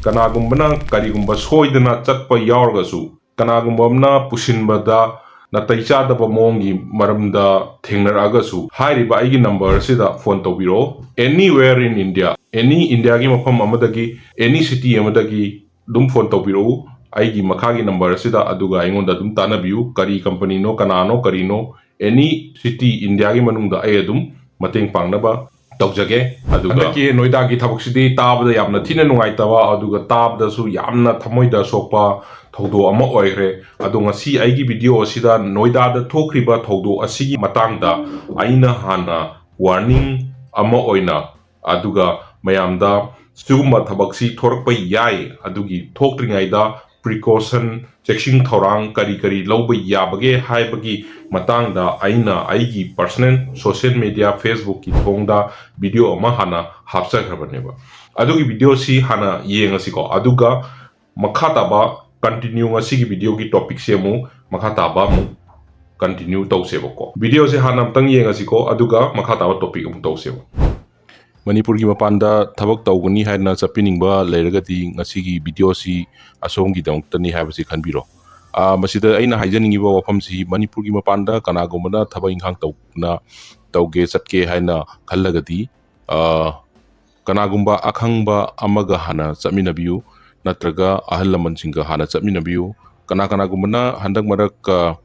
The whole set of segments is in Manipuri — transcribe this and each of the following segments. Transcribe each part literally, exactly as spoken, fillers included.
ꯀꯅꯥꯒꯨꯝꯕꯅ ꯀꯔꯤꯒꯨꯝꯕ ꯁꯣꯏꯗꯅ ꯆꯠꯄ ꯌꯥꯎꯔꯒꯁꯨ, ꯀꯅꯥꯒꯨꯝꯕ ꯑꯃꯅ ꯄꯨꯁꯤꯟꯕꯗ ꯅꯥꯇꯩ ꯆꯥꯗꯕ ꯃꯑꯣꯡꯒꯤ ꯃꯔꯝꯗ ꯊꯦꯡꯅꯔꯛꯑꯒꯁꯨ, ꯍꯥꯏꯔꯤꯕ ꯑꯩꯒꯤ ꯅꯝꯕꯔ ꯑꯁꯤꯗ ꯐꯣꯟ ꯇꯧꯕꯤꯔꯛꯑꯣ꯫ Anywhere in India, any ꯏꯟꯗꯤꯌꯥꯒꯤ ꯃꯐꯝ ꯑꯃꯗꯒꯤ, any city ꯑꯃꯗꯒꯤ ꯑꯗꯨꯝ ꯐꯣꯟ ꯇꯧꯕꯤꯔꯛꯎ ꯑꯩꯒꯤ ꯃꯈꯥꯒꯤ ꯅꯝꯕꯔ ꯑꯁꯤꯗ, ꯑꯗꯨꯒ ꯑꯩꯉꯣꯟꯗ ꯑꯗꯨꯝ ꯇꯥꯟꯅꯕꯤꯌꯨ꯫ ꯀꯔꯤ ꯀꯝꯄꯅꯤꯅꯣ, ꯀꯅꯥꯅꯣ, ꯀꯔꯤꯅꯣ, any city ꯏꯟꯗꯤꯌꯥꯒꯤ ꯃꯅꯨꯡꯗ ꯑꯩ ꯑꯗꯨꯝ ꯃꯇꯦꯡ ꯄꯥꯡꯅꯕ ꯇꯧꯖꯒꯦ꯫ ꯑꯗꯨꯒ ꯍꯟꯗꯛꯀꯤ ꯅꯣꯏꯗꯥꯒꯤ ꯊꯕꯛꯁꯤꯗꯤ ꯇꯥꯕꯗ ꯌꯥꯝꯅ ꯊꯤꯅ ꯅꯨꯡꯉꯥꯏꯇꯕ, ꯑꯗꯨꯒ ꯇꯥꯕꯗꯁꯨ ꯌꯥꯝꯅ ꯊꯃꯣꯏꯗ ꯁꯣꯛꯄ ꯊꯧꯗꯣꯛ ꯑꯃ ꯑꯣꯏꯈ꯭ꯔꯦ꯫ ꯑꯗꯣ ꯉꯁꯤ ꯑꯩꯒꯤ ꯚꯤꯗꯤꯑꯣ ꯑꯁꯤꯗ ꯅꯣꯏꯗꯥꯗ ꯊꯣꯛꯈ꯭ꯔꯤꯕ ꯊꯧꯗꯣꯛ ꯑꯁꯤꯒꯤ ꯃꯇꯥꯡꯗ ꯑꯩꯅ ꯍꯥꯟꯅ ꯋꯥꯔꯅꯤꯡ ꯑꯃ ꯑꯣꯏꯅ, ꯑꯗꯨꯒ ꯃꯌꯥꯝꯗ ꯁꯤꯒꯨꯝꯕ ꯊꯕꯛꯁꯤ ꯊꯣꯔꯛꯄ ꯌꯥꯏ, ꯑꯗꯨꯒꯤ ꯊꯣꯛꯇ꯭ꯔꯤꯉꯩꯗ ꯄ꯭ꯔꯤꯀꯣꯁꯟ, ꯆꯦꯛꯁꯤꯟ ꯊꯧꯔꯥꯡ ꯀꯔꯤ ꯀꯔꯤ ꯂꯧꯕ ꯌꯥꯕꯒꯦ ꯍꯥꯏꯕꯒꯤ ꯃꯇꯥꯡꯗ ꯑꯩꯅ ꯑꯩꯒꯤ ꯄꯔꯁꯅꯦꯜ ꯁꯣꯁꯤꯌꯦꯜ ꯃꯦꯗꯤꯌꯥ Facebookꯀꯤ ꯊꯣꯡꯗ ꯚꯤꯗꯤꯑꯣ ꯑꯃ ꯍꯥꯟꯅ ꯍꯥꯞꯆꯈ꯭ꯔꯕꯅꯦꯕ꯫ ꯑꯗꯨꯒꯤ ꯚꯤꯗꯤꯑꯣꯁꯤ ꯍꯥꯟꯅ ꯌꯦꯡꯉꯁꯤꯀꯣ, ꯑꯗꯨꯒ ꯃꯈꯥ ꯇꯥꯕ ꯀꯟꯇꯤꯅ꯭ꯌꯨ, ꯉꯁꯤꯒꯤ ꯚꯤꯗꯤꯑꯣꯒꯤ ꯇꯣꯄꯤꯛꯁꯦ ꯑꯃꯨꯛ ꯃꯈꯥ ꯇꯥꯕ ꯑꯃꯨꯛ ꯀꯟꯇꯤꯅ꯭ꯌꯨ ꯇꯧꯁꯦꯕꯀꯣ꯫ ꯚꯤꯗꯤꯑꯣꯁꯦ ꯍꯥꯟꯅ ꯑꯃꯨꯛꯇꯪ ꯌꯦꯡꯉꯁꯤꯀꯣ, ꯑꯗꯨꯒ ꯃꯈꯥ ꯇꯥꯕ ꯇꯣꯄꯤꯛ ꯑꯃꯨꯛ ꯇꯧꯁꯦꯕ꯫ ꯃꯅꯤꯄꯨꯔꯒꯤ ꯃꯄꯥꯟꯗ ꯊꯕꯛ ꯇꯧꯒꯅꯤ ꯍꯥꯏꯅ ꯆꯠꯄꯤꯅꯤꯡꯕ ꯂꯩꯔꯒꯗꯤ ꯉꯁꯤꯒꯤ ꯚꯤꯗꯤꯑꯣꯁꯤ ꯑꯁꯣꯝꯒꯤꯗꯃꯛꯇꯅꯤ ꯍꯥꯏꯕꯁꯤ ꯈꯟꯕꯤꯔꯣ꯫ ꯑꯥ, ꯃꯁꯤꯗ ꯑꯩꯅ ꯍꯥꯏꯖꯅꯤꯡꯉꯤꯕ ꯋꯥꯐꯝꯁꯤ, ꯃꯅꯤꯄꯨꯔꯒꯤ ꯃꯄꯥꯟꯗ ꯀꯅꯥꯒꯨꯝꯕꯅ ꯊꯕꯛ ꯏꯪꯈꯥꯡ ꯇꯧꯅ, ꯇꯧꯒꯦ, ꯆꯠꯀꯦ ꯍꯥꯏꯅ ꯈꯜꯂꯒꯗꯤ, ꯑꯥ, ꯀꯅꯥꯒꯨꯝꯕ ꯑꯈꯪꯕ ꯑꯃꯒ ꯍꯥꯟꯅ ꯆꯠꯃꯤꯟꯅꯕꯤꯌꯨ, ꯅꯠꯇ꯭ꯔꯒ ꯑꯍꯜ ꯂꯃꯟꯁꯤꯡꯒ ꯍꯥꯟꯅ ꯆꯠꯃꯤꯟꯅꯕꯤꯌꯨ꯫ ꯀꯅꯥ ꯀꯅꯥꯒꯨꯝꯕꯅ ꯍꯟꯗꯛ ꯃꯔꯛ, ꯑ,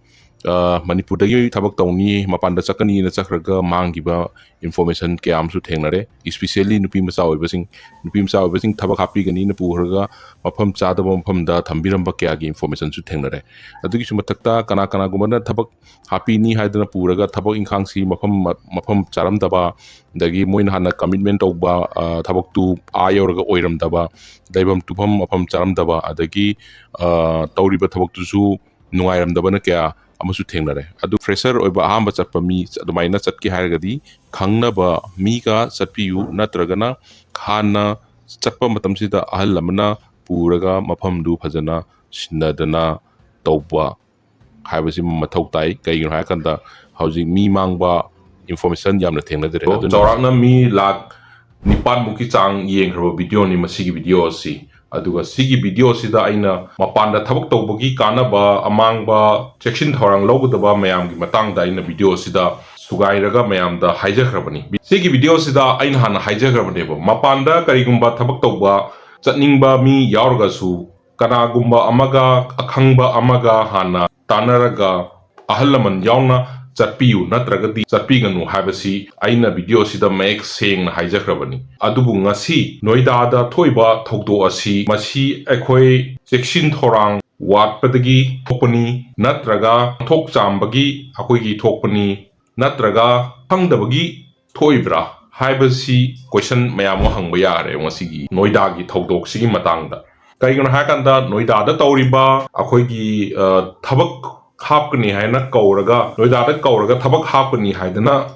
ꯑ, ꯃꯅꯤꯄꯨꯔꯗꯒꯤ ꯊꯕꯛ ꯇꯧꯅꯤ, ꯃꯄꯥꯟꯗ ꯆꯠꯀꯅꯤꯅ ꯆꯠꯈ꯭ꯔꯒ ꯃꯥꯡꯈꯤꯕ ꯏꯟꯐꯣꯔꯃꯦꯁꯟ ꯀꯌꯥ ꯑꯃꯁꯨ ꯊꯦꯡꯅꯔꯦ꯫ Especially ꯅꯨꯄꯤ ꯃꯆꯥ ꯑꯣꯏꯕꯁꯤꯡ, ꯅꯨꯄꯤ ꯃꯆꯥ ꯑꯣꯏꯕꯁꯤꯡ ꯊꯕꯛ ꯍꯥꯞꯄꯤꯒꯅꯤꯅ ꯄꯨꯈ꯭ꯔꯒ ꯃꯐꯝ ꯆꯥꯗꯕ ꯃꯐꯝꯗ ꯊꯝꯕꯤꯔꯝꯕ ꯀꯌꯥꯒꯤ ꯏꯟꯐꯣꯔꯃꯦꯁꯟꯁꯨ ꯊꯦꯡꯅꯔꯦ꯫ ꯑꯗꯨꯒꯤꯁꯨ ꯃꯊꯛꯇ ꯀꯅꯥ ꯀꯅꯥꯒꯨꯝꯕꯅ ꯊꯕꯛ ꯍꯥꯞꯄꯤꯅꯤ ꯍꯥꯏꯗꯅ ꯄꯨꯔꯒ ꯊꯕꯛ ꯏꯪꯈꯥꯡꯁꯤ ꯃꯐꯝ, ꯃꯐꯝ ꯆꯥꯔꯝꯗꯕ, ꯑꯗꯒꯤ ꯃꯣꯏꯅ ꯍꯥꯟꯅ ꯀꯃꯤꯠꯃꯦꯟ ꯇꯧꯕ, ꯑ, ꯊꯕꯛꯇꯨ ꯑꯥ ꯌꯧꯔꯒ ꯑꯣꯏꯔꯝꯗꯕ, ꯂꯩꯐꯝ ꯇꯨꯝꯐꯝ ꯃꯐꯝ ꯆꯥꯔꯝꯗꯕ, ꯑꯗꯒꯤ, ꯑ, ꯇꯧꯔꯤꯕ ꯊꯕꯛꯇꯨꯁꯨ ꯅꯨꯡꯉꯥꯏꯔꯝꯗꯕꯅ ꯀꯌꯥ ꯑꯃꯁꯨ ꯊꯦꯡꯅꯔꯦ꯫ ꯑꯗꯨ ꯐ꯭ꯔꯦꯁꯔ ꯑꯣꯏꯕ ꯑꯍꯥꯟꯕ ꯆꯠꯄ ꯃꯤ ꯑꯗꯨꯃꯥꯏꯅ ꯆꯠꯀꯦ ꯍꯥꯏꯔꯒꯗꯤ ꯈꯪꯅꯕ ꯃꯤꯒ ꯆꯠꯄꯤꯌꯨ, ꯅꯠꯇ꯭ꯔꯒꯅ ꯍꯥꯟꯅ ꯆꯠꯄ ꯃꯇꯝꯁꯤꯗ ꯑꯍꯜ ꯑꯃꯅ ꯄꯨꯔꯒ ꯃꯐꯝꯗꯨ ꯐꯖꯅ ꯁꯤꯟꯅꯗꯅ ꯇꯧꯕ ꯍꯥꯏꯕꯁꯤ ꯃꯊꯧ ꯇꯥꯏ꯫ ꯀꯩꯒꯤꯅꯣ ꯍꯥꯏꯔꯀꯥꯟꯗ ꯍꯧꯖꯤꯛ ꯃꯤ ꯃꯥꯡꯕ ꯏꯟꯐꯣꯔꯃꯦꯁꯟ ꯌꯥꯝꯅ ꯊꯦꯡꯅꯗ꯭ꯔꯦ꯫ ꯑꯗꯨꯅ ꯆꯥꯎꯔꯥꯛꯅ ꯃꯤ ꯂꯥꯈ ꯅꯤꯄꯥꯟ ꯃꯨꯛꯀꯤ ꯆꯥꯡ ꯌꯦꯡꯈ꯭ꯔꯕ ꯚꯤꯗꯤꯑꯣꯅꯤ ꯃꯁꯤꯒꯤ ꯚꯤꯗꯤꯑꯣ ꯑꯁꯤ꯫ ꯑꯗꯨꯒ ꯁꯤꯒꯤ video ꯁꯤꯗ ꯑꯩꯅ ꯃꯄꯥꯟꯗ ꯊꯕꯛ ꯇꯧꯕꯒꯤ ꯀꯥꯟꯅꯕ, ꯑꯃꯥꯡꯕ, ꯆꯦꯛꯁꯤꯟ ꯊꯧꯔꯥꯡ ꯂꯧꯒꯗꯕ ꯃꯌꯥꯝꯒꯤ ꯃꯇꯥꯡꯗ ꯑꯩꯅ video ꯁꯤꯗ ꯁꯨꯒꯥꯏꯔꯒ ꯃꯌꯥꯝꯗ ꯍꯥꯏꯖꯈ꯭ꯔꯕꯅꯤ꯫ ꯁꯤꯒꯤ video ꯁꯤꯗ ꯑꯩꯅ ꯍꯥꯟꯅ ꯍꯥꯏꯖꯈ꯭ꯔꯕꯅꯦꯕ, ꯃꯄꯥꯟꯗ ꯀꯔꯤꯒꯨꯝꯕ ꯊꯕꯛ ꯇꯧꯕ ꯆꯠꯅꯤꯡꯕ ꯃꯤ ꯌꯥꯎꯔꯒꯁꯨ, ꯀꯅꯥꯒꯨꯝꯕ ꯑꯃꯒ, ꯑꯈꯪꯕ ꯑꯃꯒ ꯍꯥꯟꯅ ꯇꯥꯟꯅꯔꯒ, ꯑꯍꯜ ꯂꯃꯟ ꯌꯥꯎꯅ ꯆꯠꯄꯤꯌꯨ ꯅꯠꯇ꯭ꯔꯒꯗꯤ ꯆꯠꯄꯤꯒꯅꯨ ꯍꯥꯏꯕꯁꯤ ꯑꯩꯅ video ꯁꯤꯗ ꯃꯌꯦꯛ ꯁꯦꯡꯅ ꯍꯥꯏꯖꯈ꯭ꯔꯕꯅꯤ꯫ ꯑꯗꯨꯕꯨ ꯉꯁꯤ ꯅꯣꯏꯗꯥꯗ ꯊꯣꯛꯏꯕ ꯊꯧꯗꯣꯛ ꯑꯁꯤ, ꯃꯁꯤ ꯑꯩꯈꯣꯏ ꯆꯦꯛꯁꯤꯟ ꯊꯧꯔꯥꯡ ꯋꯥꯠꯄꯗꯒꯤ ꯊꯣꯛꯄꯅꯤ ꯅꯠꯇ꯭ꯔꯒ ꯊꯣꯛ ꯆꯥꯝꯕꯒꯤ ꯑꯩꯈꯣꯏꯒꯤ ꯊꯣꯛꯄꯅꯤ ꯅꯠꯇ꯭ꯔꯒ ꯈꯪꯗꯕꯒꯤ ꯊꯣꯛꯏꯕ꯭ꯔꯥ ꯍꯥꯏꯕꯁꯤ question ꯃꯌꯥꯝ ꯑꯃ ꯍꯪꯕ ꯌꯥꯔꯦ ꯉꯁꯤꯒꯤ ꯅꯣꯏꯗꯥꯒꯤ ꯊꯧꯗꯣꯛꯁꯤꯒꯤ ꯃꯇꯥꯡꯗ꯫ ꯀꯔꯤꯒꯤꯅꯣ ꯍꯥꯏꯔꯀꯥꯟꯗ ꯅꯣꯏꯗꯥꯗ ꯇꯧꯔꯤꯕ ꯑꯩꯈꯣꯏꯒꯤ, ꯑ, ꯊꯕꯛ ꯍꯥꯞꯀꯅꯤ ꯍꯥꯏꯅ ꯀꯧꯔꯒ, ꯅꯣꯏꯗꯥꯗ ꯀꯧꯔꯒ ꯊꯕꯛ ꯍꯥꯞꯀꯅꯤ ꯍꯥꯏꯗꯅ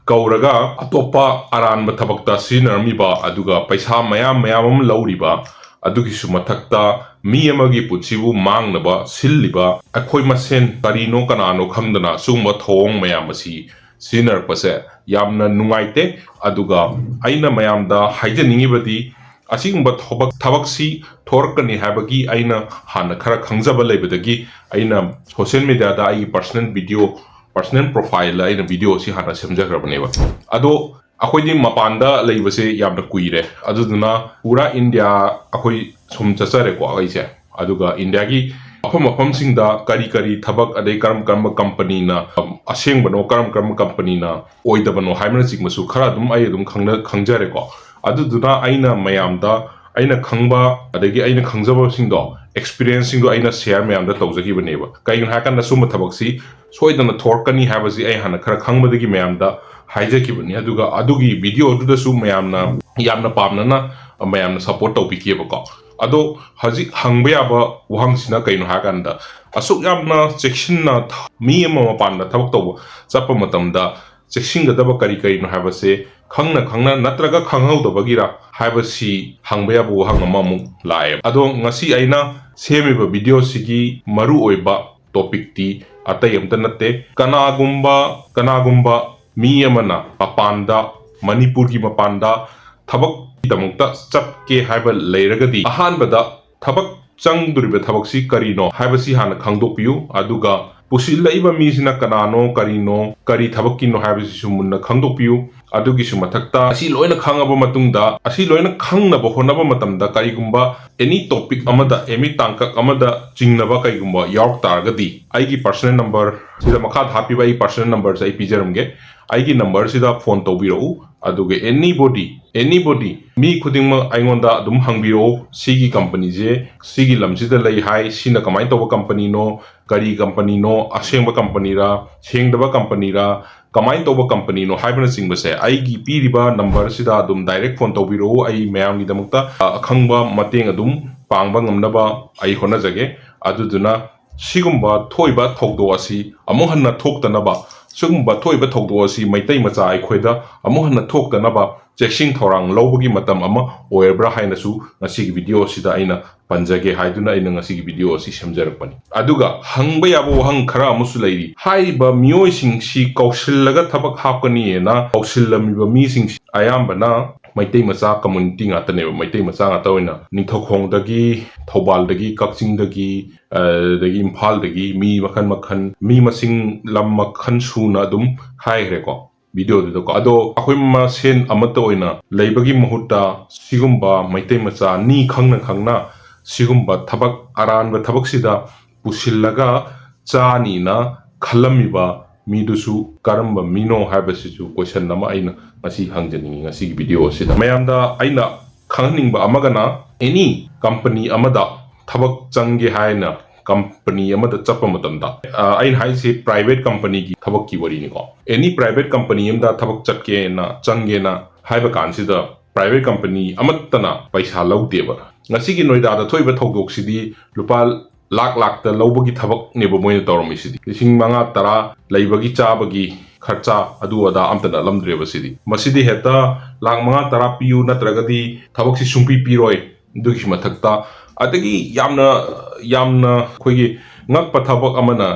ꯀꯧꯔꯒ ꯑꯇꯣꯞꯄ ꯑꯔꯥꯟꯕ ꯊꯕꯛꯇ ꯁꯤꯖꯤꯟꯅꯔꯝꯃꯤꯕ, ꯑꯗꯨꯒ ꯄꯩꯁꯥ ꯃꯌꯥꯝ ꯃꯌꯥꯝ ꯑꯃ ꯂꯧꯔꯤꯕ, ꯑꯗꯨꯒꯤꯁꯨ ꯃꯊꯛꯇ ꯃꯤ ꯑꯃꯒꯤ ꯄꯨꯟꯁꯤꯕꯨ ꯃꯥꯡꯅꯕ ꯁꯤꯜꯂꯤꯕ ꯑꯩꯈꯣꯏ ꯃꯁꯦꯟ ꯀꯔꯤꯅꯣ ꯀꯅꯥꯅꯣ ꯈꯪꯗꯅ ꯁꯤꯒꯨꯝꯕ ꯊꯧꯑꯣꯡ ꯃꯌꯥꯝ ꯑꯁꯤ ꯁꯤꯖꯤꯟꯅꯔꯛꯄꯁꯦ ꯌꯥꯝꯅ ꯅꯨꯡꯉꯥꯏꯇꯦ꯫ ꯑꯗꯨꯒ ꯑꯩꯅ ꯃꯌꯥꯝꯗ ꯍꯥꯏꯖꯅꯤꯡꯉꯤꯕꯗꯤ, ꯑꯁꯤꯒꯨꯝꯕ ꯊꯕꯛ, ꯊꯕꯛꯁꯤ ꯊꯣꯔꯛꯀꯅꯤ ꯍꯥꯏꯕꯒꯤ ꯑꯩꯅ ꯍꯥꯟꯅ ꯈꯔ ꯈꯪꯖꯕ ꯂꯩꯕꯗꯒꯤ ꯑꯩꯅ social media ꯗ ꯑꯩꯒꯤ personal video, personal profile ꯗ ꯑꯩꯅ video ꯑꯁꯤ ꯍꯥꯟꯅ ꯁꯦꯝꯖꯈ꯭ꯔꯕꯅꯦꯕ꯫ ꯑꯗꯣ ꯑꯩꯈꯣꯏꯗꯤ ꯃꯄꯥꯟꯗ ꯂꯩꯕꯁꯦ ꯌꯥꯝꯅ ꯀꯨꯏꯔꯦ, ꯑꯗꯨꯗꯨꯅ ꯄꯨꯔꯥ ꯏꯟꯗꯤꯌꯥ ꯑꯩꯈꯣꯏ ꯁꯨꯝ ꯆꯠꯆꯔꯦꯀꯣ ꯑꯩꯁꯦ꯫ ꯑꯗꯨꯒ ꯏꯟꯗꯤꯌꯥꯒꯤ ꯃꯐꯝ ꯃꯐꯝꯁꯤꯡꯗ ꯀꯔꯤ ꯀꯔꯤ ꯊꯕꯛ, ꯑꯗꯩ ꯀꯔꯝ ꯀꯔꯝꯕ ꯀꯝꯄꯅꯤꯅ, ꯑꯝ, ꯑꯁꯦꯡꯕꯅꯣ, ꯀꯔꯝ ꯀꯔꯝꯕ ꯀꯝꯄꯅꯤꯅ ꯑꯣꯏꯗꯕꯅꯣ ꯍꯥꯏꯕꯅꯆꯤꯡꯕꯁꯨ ꯈꯔ ꯑꯗꯨꯝ ꯑꯩ ꯑꯗꯨꯝ ꯈꯪꯅ-, ꯈꯪꯖꯔꯦꯀꯣ꯫ ꯑꯗꯨꯗꯨꯅ ꯑꯩꯅ ꯃꯌꯥꯝꯗ ꯑꯩꯅ ꯈꯪꯕ, ꯑꯗꯒꯤ ꯑꯩꯅ ꯈꯪꯖꯕꯁꯤꯡꯗꯣ, experience ꯁꯤꯡꯗꯣ ꯑꯩꯅ share ꯃꯌꯥꯝꯗ ꯇꯧꯖꯈꯤꯕꯅꯦꯕ꯫ ꯀꯩꯒꯤꯅꯣ ꯍꯥꯏꯔꯀꯥꯟꯗ ꯁꯨꯝꯕ ꯊꯕꯛꯁꯤ ꯁꯣꯏꯗꯅ ꯊꯣꯔꯛꯀꯅꯤ ꯍꯥꯏꯕꯁꯤ ꯑꯩ ꯍꯥꯟꯅ ꯈꯔ ꯈꯪꯕꯗꯒꯤ ꯃꯌꯥꯝꯗ ꯍꯥꯏꯖꯈꯤꯕꯅꯤ꯫ ꯑꯗꯨꯒ ꯑꯗꯨꯒꯤ video ꯗꯨꯗꯁꯨ ꯃꯌꯥꯝꯅ ꯌꯥꯝꯅ ꯄꯥꯝꯅꯅ ꯃꯌꯥꯝꯅ support ꯇꯧꯕꯤꯈꯤꯑꯕꯀꯣ꯫ ꯑꯗꯣ ꯍꯧꯖꯤꯛ ꯍꯪꯕ ꯌꯥꯕ ꯋꯥꯍꯪꯁꯤꯅ ꯀꯩꯅꯣ ꯍꯥꯏꯔꯀꯥꯟꯗ, ꯑꯁꯨꯛ ꯌꯥꯝꯅ ꯆꯦꯛꯁꯤꯟꯅ ꯊ-, ꯃꯤ ꯑꯃ ꯃꯄꯥꯟꯗ ꯊꯕꯛ ꯇꯧꯕ ꯆꯠꯄ ꯃꯇꯝꯗ ꯆꯦꯛꯁꯤꯟꯒꯗꯕ ꯀꯔꯤ ꯀꯔꯤꯅꯣ ꯍꯥꯏꯕꯁꯦ ꯈꯪꯅ ꯈꯪꯅ ꯅꯠꯇ꯭ꯔꯒ ꯈꯪꯍꯧꯗꯕꯒꯤꯔ ꯍꯥꯏꯕꯁꯤ ꯍꯪꯕ ꯌꯥꯕ ꯋꯥꯍꯪ ꯑꯃꯃꯨꯛ ꯂꯥꯛꯑꯦ꯫ ꯑꯗꯣ ꯉꯁꯤ ꯑꯩꯅ ꯁꯦꯝꯃꯤꯕ video ꯁꯤꯒꯤ ꯃꯔꯨꯑꯣꯏꯕ topic ꯇꯤ ꯑꯇꯩ ꯑꯝꯇ ꯅꯠꯇꯦ꯫ ꯀꯅꯥꯒꯨꯝꯕ, ꯀꯅꯥꯒꯨꯝꯕ ꯃꯤ ꯑꯃꯅ ꯃꯄꯥꯟꯗ, ꯃꯅꯤꯄꯨꯔꯒꯤ ꯃꯄꯥꯟꯗ ꯊꯕꯛ ꯗꯃꯛꯇ ꯆꯠꯀꯦ ꯍꯥꯏꯕ ꯂꯩꯔꯒꯗꯤ, ꯑꯍꯥꯟꯕꯗ ꯊꯕꯛ ꯆꯪꯗꯣꯔꯤꯕ ꯊꯕꯛꯁꯤ ꯀꯔꯤꯅꯣ ꯍꯥꯏꯕꯁꯤ ꯍꯥꯟꯅ ꯈꯪꯗꯣꯛꯄꯤꯌꯨ꯫ ꯑꯗꯨꯒ ꯄꯨꯁꯤꯜꯂꯛꯏꯕ ꯃꯤꯁꯤꯅ ꯀꯅꯥꯅꯣ, ꯀꯔꯤꯅꯣ, ꯀꯔꯤ ꯊꯕꯛꯀꯤꯅꯣ ꯍꯥꯏꯕꯁꯤꯁꯨ ꯃꯨꯟꯅ ꯈꯪꯗꯣꯛꯄꯤꯌꯨ꯫ ꯑꯗꯨꯒꯤꯁꯨ ꯃꯊꯛꯇ, ꯑꯁꯤ ꯂꯣꯏꯅ ꯈꯪꯉꯕ ꯃꯇꯨꯡꯗ, ꯑꯁꯤ ꯂꯣꯏꯅ ꯈꯪꯅꯕ ꯍꯣꯠꯅꯕ ꯃꯇꯝꯗ, ꯀꯔꯤꯒꯨꯝꯕ any topic ꯑꯃꯗ, any ꯇꯥꯡꯀꯛ ꯑꯃꯗ ꯆꯤꯡꯅꯕ ꯀꯩꯒꯨꯝꯕ ꯌꯥꯎꯔꯛ ꯇꯥꯔꯒꯗꯤ, ꯑꯩꯒꯤ personal number ꯁꯤꯗ, ꯃꯈꯥꯗ ꯍꯥꯞꯄꯤꯕ ꯑꯩꯒꯤ personal number ꯁꯦ ꯑꯩ ꯄꯤꯖꯔꯝꯒꯦ꯫ ꯑꯩꯒꯤ number ꯁꯤꯗ phone ꯇꯧꯕꯤꯔꯛꯎ꯫ ꯑꯗꯨꯒ anybody, anybody, ꯃꯤ ꯈꯨꯗꯤꯡꯃꯛ ꯑꯩꯉꯣꯟꯗ ꯑꯗꯨꯝ ꯍꯪꯕꯤꯔꯛꯑꯣ, ꯁꯤꯒꯤ company ꯁꯦ ꯁꯤꯒꯤ ꯂꯝꯁꯤꯗ ꯂꯩ ꯍꯥꯏ, ꯁꯤꯅ ꯀꯃꯥꯏꯅ ꯇꯧꯕ company ꯅꯣ, ꯀꯔꯤ company ꯅꯣ, ꯑꯁꯦꯡꯕ company ꯔꯥ, ꯁꯦꯡꯗꯕ company ꯔꯥ, ꯀꯃꯥꯏꯅ ꯇꯧꯕ company ꯅꯣ ꯍꯥꯏꯕꯅꯆꯤꯡꯕꯁꯦ, ꯑꯩꯒꯤ ꯄꯤꯔꯤꯕ number ꯁꯤꯗ ꯑꯗꯨꯝ direct phone ꯇꯧꯕꯤꯔꯛꯎ꯫ ꯑꯩ ꯃꯌꯥꯝꯒꯤꯗꯃꯛꯇ, ꯑ, ꯑꯈꯪꯕ ꯃꯇꯦꯡ ꯑꯗꯨꯝ ꯄꯥꯡꯕ ꯉꯝꯅꯕ ꯑꯩ ꯍꯣꯠꯅꯖꯒꯦ꯫ ꯑꯗꯨꯗꯨꯅ ꯁꯤꯒꯨꯝꯕ ꯊꯣꯛꯏꯕ ꯊꯧꯗꯣꯛ ꯑꯁꯤ ꯑꯃꯨꯛ ꯍꯟꯅ ꯊꯣꯛꯇꯅꯕ, ꯁꯤꯒꯨꯝꯕ ꯊꯣꯛꯏꯕ ꯊꯧꯗꯣꯛ ꯑꯁꯤ ꯃꯩꯇꯩ ꯃꯆꯥ ꯑꯩꯈꯣꯏꯗ ꯑꯃꯨꯛ ꯍꯟꯅ ꯊꯣꯛꯇꯅꯕ ꯆꯦꯛꯁꯤꯟ ꯊꯧꯔꯥꯡ ꯂꯧꯕꯒꯤ ꯃꯇꯝ ꯑꯃ ꯑꯣꯏꯔꯕ꯭ꯔꯥ ꯍꯥꯏꯅꯁꯨ ꯉꯁꯤꯒꯤ video ꯑꯁꯤꯗ ꯑꯩꯅ ꯄꯟꯖꯒꯦ ꯍꯥꯏꯗꯨꯅ ꯑꯩꯅ ꯉꯁꯤꯒꯤ video ꯑꯁꯤ ꯁꯦꯝꯖꯔꯛꯄꯅꯤ꯫ ꯑꯗꯨꯒ ꯍꯪꯕ ꯌꯥꯕ ꯋꯥꯍꯪ ꯈꯔ ꯑꯃꯁꯨ ꯂꯩꯔꯤ꯫ ꯍꯥꯏꯔꯤꯕ ꯃꯤꯑꯣꯏꯁꯤꯡꯁꯤ ꯀꯧꯁꯤꯜꯂꯒ ꯊꯕꯛ ꯍꯥꯞꯀꯅꯤꯅ ꯀꯧꯁꯤꯜꯂꯝꯃꯤꯕ ꯃꯤꯁꯤꯡꯁꯤ ꯑꯌꯥꯝꯕꯅ ꯃꯩꯇꯩ ꯃꯆꯥ community ꯉꯥꯛꯇꯅꯦꯕ꯫ ꯃꯩꯇꯩ ꯃꯆꯥ ꯉꯥꯛꯇ ꯑꯣꯏꯅ ꯅꯤꯡꯊꯧꯈꯣꯡꯗꯒꯤ, ꯊꯧꯕꯥꯜꯗꯒꯤ, ꯀꯛꯆꯤꯡꯗꯒꯤ, ꯑꯗꯒꯤ ꯏꯝꯐꯥꯜꯗꯒꯤ ꯃꯤ ꯃꯈꯜ ꯃꯈꯜ, ꯃꯤ ꯃꯁꯤꯡ ꯂꯝ ꯃꯈꯜ ꯁꯨꯅ ꯑꯗꯨꯝ ꯍꯥꯏꯈ꯭ꯔꯦꯀꯣ video ꯗꯨꯗꯀꯣ꯫ ꯑꯗꯣ ꯑꯩꯈꯣꯏ ꯃꯁꯦꯟ ꯑꯃꯠꯇ ꯑꯣꯏꯅ ꯂꯩꯕꯒꯤ ꯃꯍꯨꯠꯇ, ꯁꯤꯒꯨꯝꯕ ꯃꯩꯇꯩ ꯃꯆꯥ ꯅꯤ ꯈꯪꯅ ꯈꯪꯅ ꯁꯤꯒꯨꯝꯕ ꯊꯕꯛ, ꯑꯔꯥꯟꯕ ꯊꯕꯛꯁꯤꯗ ꯄꯨꯁꯤꯜꯂꯒ ꯆꯥꯅꯤꯅ ꯈꯜꯂꯝꯃꯤꯕ ꯃꯤꯗꯨꯁꯨ ꯀꯔꯝꯕ ꯃꯤꯅꯣ ꯍꯥꯏꯕꯁꯤꯁꯨ question ꯑꯃ ꯑꯩꯅ ꯉꯁꯤ ꯍꯪꯖꯅꯤꯡꯉꯤ ꯉꯁꯤꯒꯤ video ꯑꯁꯤꯗ꯫ ꯃꯌꯥꯝꯗ ꯑꯩꯅ ꯈꯪꯍꯟꯅꯤꯡꯕ ꯑꯃꯒꯅ, any company ꯑꯃꯗ ꯊꯕꯛ ꯆꯪꯒꯦ ꯍꯥꯏꯅ company ꯑꯃꯗ ꯆꯠꯄ ꯃꯇꯝꯗ, ꯑ, ꯑꯩꯅ ꯍꯥꯏꯁꯦ private company ꯒꯤ ꯊꯕꯛꯀꯤ ꯋꯥꯔꯤꯅꯤꯀꯣ꯫ Any private company ꯑꯃꯗ ꯊꯕꯛ ꯆꯠꯀꯦꯅ, ꯆꯪꯒꯦꯅ ꯍꯥꯏꯕ ꯀꯥꯟꯁꯤꯗ, private company ꯑꯃꯠꯇꯅ ꯄꯩꯁꯥ ꯂꯧꯗꯦꯕ꯫ ꯉꯁꯤꯒꯤ ꯅꯣꯏꯗꯥꯗ ꯊꯣꯛꯏꯕ ꯊꯧꯗꯣꯛꯁꯤꯗꯤ ꯂꯨꯄꯥ ꯂꯥꯛ ꯂꯥꯛꯇ ꯂꯧꯕꯒꯤ ꯊꯕꯛꯅꯦꯕ ꯃꯣꯏꯅ ꯇꯧꯔꯝꯃꯤꯁꯤꯗꯤ꯫ ꯂꯤꯁꯤꯡ ꯃꯉꯥ ꯇꯔꯥ ꯂꯩꯕꯒꯤ ꯆꯥꯕꯒꯤ ꯈꯔꯆꯥ ꯑꯗꯨ ꯑꯗꯥ ꯑꯝꯇ ꯅꯠꯂꯝꯗ꯭ꯔꯦꯕ ꯁꯤꯗꯤ꯫ ꯃꯁꯤꯗꯤ ꯍꯦꯛꯇ ꯂꯥꯛ ꯃꯉꯥ ꯇꯔꯥ ꯄꯤꯌꯨ ꯅꯠꯇ꯭ꯔꯒꯗꯤ ꯊꯕꯛꯁꯤ ꯁꯨꯡꯄꯤ ꯄꯤꯔꯣꯏ꯫ ꯑꯗꯨꯒꯤꯁꯨ ꯃꯊꯛꯇ, ꯑꯗꯒꯤ ꯌꯥꯝꯅ, ꯌꯥꯝꯅ ꯑꯩꯈꯣꯏꯒꯤ ꯉꯛꯄ ꯊꯕꯛ ꯑꯃꯅ,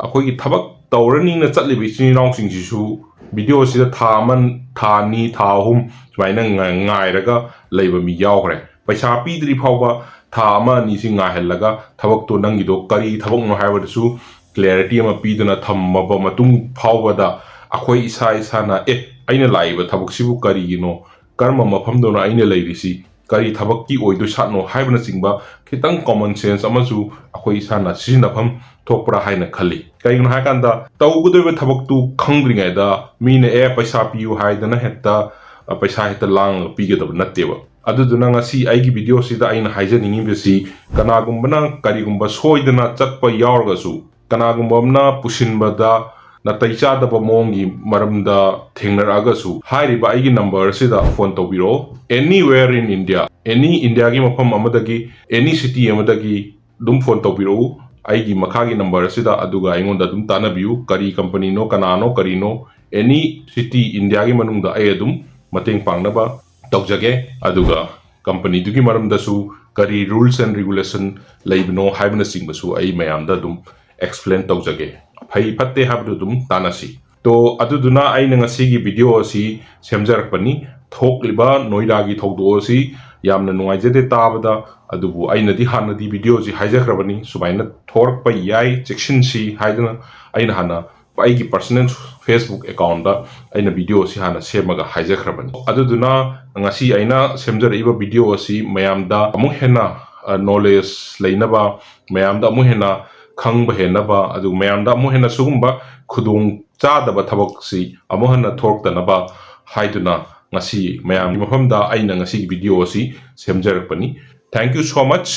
ꯑꯩꯈꯣꯏꯒꯤ ꯊꯕꯛ ꯇꯧꯔꯅꯤꯅ ꯆꯠꯂꯤꯕ ꯏꯆꯤꯟ ꯏꯅꯥꯎꯁꯤꯡꯁꯤꯁꯨ ꯚꯤꯗꯤꯑꯣꯁꯤꯗ ꯊꯥ ꯑꯃ, ꯊꯥ ꯑꯅꯤ, ꯊꯥ ꯑꯍꯨꯝ ꯁꯨꯃꯥꯏꯅ ꯉꯥꯏ-, ꯉꯥꯏꯔꯒ ꯂꯩꯕ ꯃꯤ ꯌꯥꯎꯈ꯭ꯔꯦ꯫ ꯄꯩꯁꯥ ꯄꯤꯗ꯭ꯔꯤ ꯐꯥꯎꯕ ꯊꯥ ꯑꯃ ꯑꯅꯤꯁꯤ ꯉꯥꯏꯍꯜꯂꯒ ꯊꯕꯛꯇꯣ, ꯅꯪꯒꯤꯗꯣ ꯀꯔꯤ ꯊꯕꯛꯅꯣ ꯍꯥꯏꯕꯗꯨꯁꯨ clarity ꯑꯃ ꯄꯤꯗꯨꯅ ꯊꯝꯃꯕ ꯃꯇꯨꯡ ꯐꯥꯎꯕꯗ, ꯑꯩꯈꯣꯏ ꯏꯁꯥ ꯏꯁꯥꯅ, "ꯑꯦ, ꯑꯩꯅ ꯂꯥꯛꯏꯕ ꯊꯕꯛꯁꯤꯕꯨ ꯀꯔꯤꯒꯤꯅꯣ? ꯀꯔꯝꯕ ꯃꯐꯝꯗꯅꯣ ꯑꯩꯅ ꯂꯩꯔꯤꯁꯤ? ꯀꯔꯤ ꯊꯕꯛꯀꯤ ꯑꯣꯏꯗꯣꯏ ꯁꯥꯠꯅꯣ?" ꯍꯥꯏꯕꯅꯆꯤꯡꯕ ꯈꯤꯇꯪ common sense ꯑꯃꯁꯨ ꯑꯩꯈꯣꯏ ꯏꯁꯥꯅ ꯁꯤꯖꯤꯟꯅꯐꯝ ꯊꯣꯛꯄ꯭ꯔꯥ ꯍꯥꯏꯅ ꯈꯜꯂꯤ꯫ ꯀꯩꯒꯤꯅꯣ ꯍꯥꯏꯀꯥꯟꯗ, ꯇꯧꯒꯗꯣꯏꯕ ꯊꯕꯛꯇꯨ ꯈꯪꯗ꯭ꯔꯤꯉꯩꯗ ꯃꯤꯅ, "ꯑꯦ, ꯄꯩꯁꯥ ꯄꯤꯌꯨ" ꯍꯥꯏꯗꯅ ꯍꯦꯛꯇ, ꯑ, ꯄꯩꯁꯥ ꯍꯦꯛꯇ ꯂꯥꯡꯉꯒ ꯄꯤꯒꯗꯕ ꯅꯠꯇꯦꯕ꯫ ꯑꯗꯨꯗꯨꯅ ꯉꯁꯤ ꯑꯩꯒꯤ ꯚꯤꯗꯤꯑꯣꯁꯤꯗ ꯑꯩꯅ ꯍꯥꯏꯖꯅꯤꯡꯉꯤꯕꯁꯤ, ꯀꯅꯥꯒꯨꯝꯕꯅ ꯀꯔꯤꯒꯨꯝꯕ ꯁꯣꯏꯗꯅ ꯆꯠꯄ ꯌꯥꯎꯔꯒꯁꯨ, ꯀꯅꯥꯒꯨꯝꯕ ꯑꯃꯅ ꯄꯨꯁꯤꯟꯕꯗ ꯅꯥꯇꯩ ꯆꯥꯗꯕ ꯃꯑꯣꯡꯒꯤ ꯃꯔꯝꯗ ꯊꯦꯡꯅꯔꯛꯑꯒꯁꯨ, ꯍꯥꯏꯔꯤꯕ ꯑꯩꯒꯤ number ꯑꯁꯤꯗ phone ꯇꯧꯕꯤꯔꯛꯑꯣ꯫ Anywhere in India, any ꯏꯟꯗꯤꯌꯥꯒꯤ ꯃꯐꯝ ꯑꯃꯗꯒꯤ, any city ꯑꯃꯗꯒꯤ ꯑꯗꯨꯝ phone ꯇꯧꯕꯤꯔꯛꯎ ꯑꯩꯒꯤ ꯃꯈꯥꯒꯤ number ꯑꯁꯤꯗ, ꯑꯗꯨꯒ ꯑꯩꯉꯣꯟꯗ ꯑꯗꯨꯝ ꯇꯥꯟꯅꯕꯤꯌꯨ꯫ ꯀꯔꯤ company ꯅꯣ, ꯀꯅꯥꯅꯣ, ꯀꯔꯤꯅꯣ, any city ꯏꯟꯗꯤꯌꯥꯒꯤ ꯃꯅꯨꯡꯗ ꯑꯩ ꯑꯗꯨꯝ ꯃꯇꯦꯡ ꯄꯥꯡꯅꯕ ꯇꯧꯖꯒꯦ꯫ ꯑꯗꯨꯒ company ꯗꯨꯒꯤ ꯃꯔꯝꯗꯁꯨ ꯀꯔꯤ rules and regulation ꯂꯩꯕꯅꯣ ꯍꯥꯏꯕꯅꯆꯤꯡꯕꯁꯨ ꯑꯩ ꯃꯌꯥꯝꯗ ꯑꯗꯨꯝ explain ꯇꯧꯖꯒꯦ꯫ ꯐꯩ ꯐꯠꯇꯦ ꯍꯥꯏꯕꯗꯨ ꯑꯗꯨꯝ ꯇꯥꯟꯅꯁꯤ꯫ ꯇꯣ, ꯑꯗꯨꯗꯨꯅ ꯑꯩꯅ ꯉꯁꯤꯒꯤ ꯚꯤꯗꯤꯑꯣ ꯑꯁꯤ ꯁꯦꯝꯖꯔꯛꯄꯅꯤ꯫ ꯊꯣꯛꯂꯤꯕ ꯅꯣꯏꯗꯥꯒꯤ ꯊꯧꯗꯣꯛ ꯑꯁꯤ ꯌꯥꯝꯅ ꯅꯨꯡꯉꯥꯏꯖꯗꯦ ꯇꯥꯕꯗ, ꯑꯗꯨꯕꯨ ꯑꯩꯅꯗꯤ ꯍꯥꯟꯅꯗꯤ ꯚꯤꯗꯤꯑꯣꯁꯤ ꯍꯥꯏꯖꯈ꯭ꯔꯕꯅꯤ, ꯁꯨꯃꯥꯏꯅ ꯊꯣꯔꯛꯄ ꯌꯥꯏ, ꯆꯦꯛꯁꯤꯟꯁꯤ ꯍꯥꯏꯗꯅ꯫ ꯑꯩꯅ ꯍꯥꯟꯅ ꯑꯩꯒꯤ personal Facebook account ꯗ ꯑꯩꯅ ꯚꯤꯗꯤꯑꯣ ꯑꯁꯤ ꯍꯥꯟꯅ ꯁꯦꯝꯃꯒ ꯍꯥꯏꯖꯈ꯭ꯔꯕꯅꯤ꯫ ꯑꯗꯨꯗꯨꯅ ꯉꯁꯤ ꯑꯩꯅ ꯁꯦꯝꯖꯔꯛꯏꯕ ꯚꯤꯗꯤꯑꯣ ꯑꯁꯤ ꯃꯌꯥꯝꯗ ꯑꯃꯨꯛ ꯍꯦꯟꯅ, ꯑ, knowledge ꯂꯩꯅꯕ, ꯃꯌꯥꯝꯗ ꯑꯃꯨꯛ ꯍꯦꯟꯅ ꯈꯪꯕ ꯍꯦꯟꯅꯕ, ꯑꯗꯨꯒ ꯃꯌꯥꯝꯗ ꯑꯃꯨꯛ ꯍꯦꯟꯅ ꯁꯤꯒꯨꯝꯕ ꯈꯨꯗꯣꯡ ꯆꯥꯗꯕ ꯊꯕꯛꯁꯤ ꯑꯃꯨꯛ ꯍꯟꯅ ꯊꯣꯛꯇꯅꯕ ꯍꯥꯏꯗꯨꯅ ꯉꯁꯤ ꯃꯌꯥꯝꯒꯤ ꯃꯐꯝꯗ ꯑꯩꯅ ꯉꯁꯤꯒꯤ ꯚꯤꯗꯤꯑꯣ ꯑꯁꯤ ꯁꯦꯝꯖꯔꯛꯄꯅꯤ꯫ Thank you so much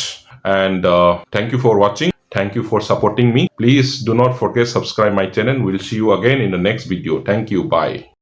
and, uh, thank you for watching. Thank you for supporting me. Please do not forget subscribe my channel. We'll see you again in the next video. Thank you. Bye.